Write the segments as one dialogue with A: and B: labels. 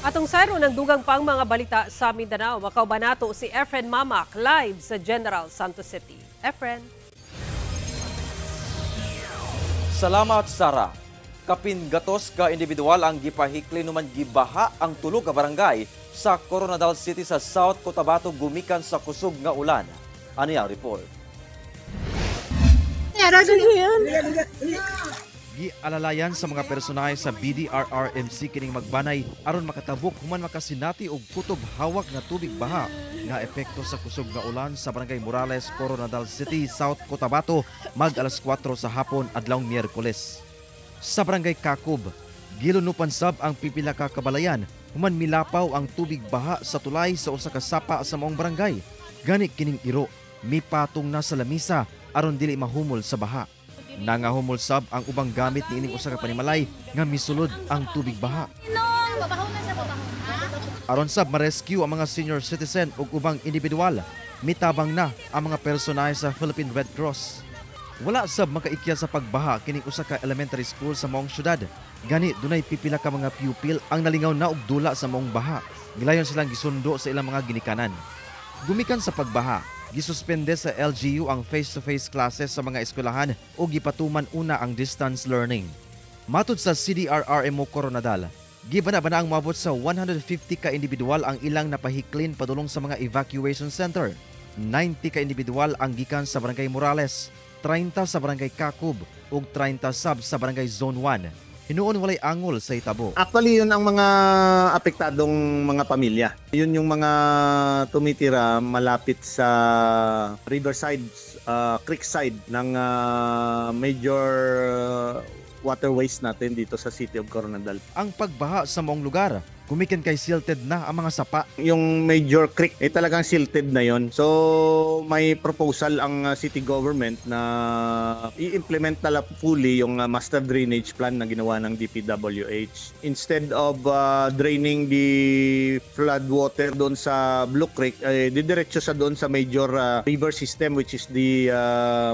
A: Atong sayron ang dugang pang mga balita sa Mindanao. Makauban nato si Efren Mamac live sa General Santos City. Efren.
B: Salamat, Sara. Kapin gatos ka individual ang gipahikli numan gibaha ang tulo ka barangay sa Koronadal City sa South Cotabato gumikan sa kusog nga ulan. Ani ang report?
C: Gialalayan sa mga personahe sa BDRRMC kining magbanay aron makatabok human makasinati og kutob hawak nga tubig baha nga epekto sa kusog nga ulan sa Barangay Morales, Koronadal City, South Cotabato mag alas 4 sa hapon adlawng Miyerkules. Sa Barangay Kakub, gilunupan sab ang pipila ka kabalayan human milapaw ang tubig baha sa tulay sa usa ka sapa sa maong barangay. Gani kining iro mipatong na sa lamisa aron dili mahumol sa baha. Nangahumol sab ang ubang gamit niining usa ka panimalay nga misulod ang tubig baha. Aron sab ma-rescue ang mga senior citizen ug ubang individual, mitabang na ang mga personahe sa Philippine Red Cross. Wala sab makaikya sa pagbaha kining usa ka elementary school sa maong syudad. Gani dunay pipila ka mga pupil ang nalingaw na og dula sa maong baha. Gilayon silang gisundo sa ilang mga ginikanan. Gumikan sa pagbaha, gisuspende sa LGU ang face-to-face classes sa mga eskwelahan o gipatuman una ang distance learning. Matud sa CDRRMO Koronadal, gibana-bana ang moabot sa 150 ka individual ang ilang napahiklin padulong sa mga evacuation center. 90 ka individual ang gikan sa Barangay Morales, 30 sa Barangay Kakub ug 30 sab sa Barangay Zone 1. Hinuon walay angol sa itabo.
D: Actually, yun ang mga apektadong mga pamilya. Yun yung mga tumitira malapit sa riverside, creekside ng major waterways natin dito sa City of Koronadal.
C: Ang pagbaha sa maong lugar, gumikan kay silted na ang mga sapa.
D: Yung major creek ay talagang silted na yon. So may proposal ang city government na i-implement na fully yung master drainage plan na ginawa ng DPWH. Instead of draining the flood water doon sa Blue Creek, eh, didiretso sa doon sa major river system, which is the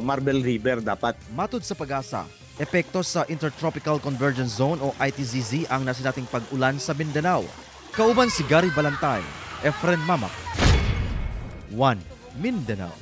D: Marble River dapat.
C: Matud sa PAGASA, epekto sa Intertropical Convergence Zone o ITCZ ang nasinating pag-ulan sa Mindanao. Kauban si Gary Balantay, Efren Mamac. 1 Mindanao.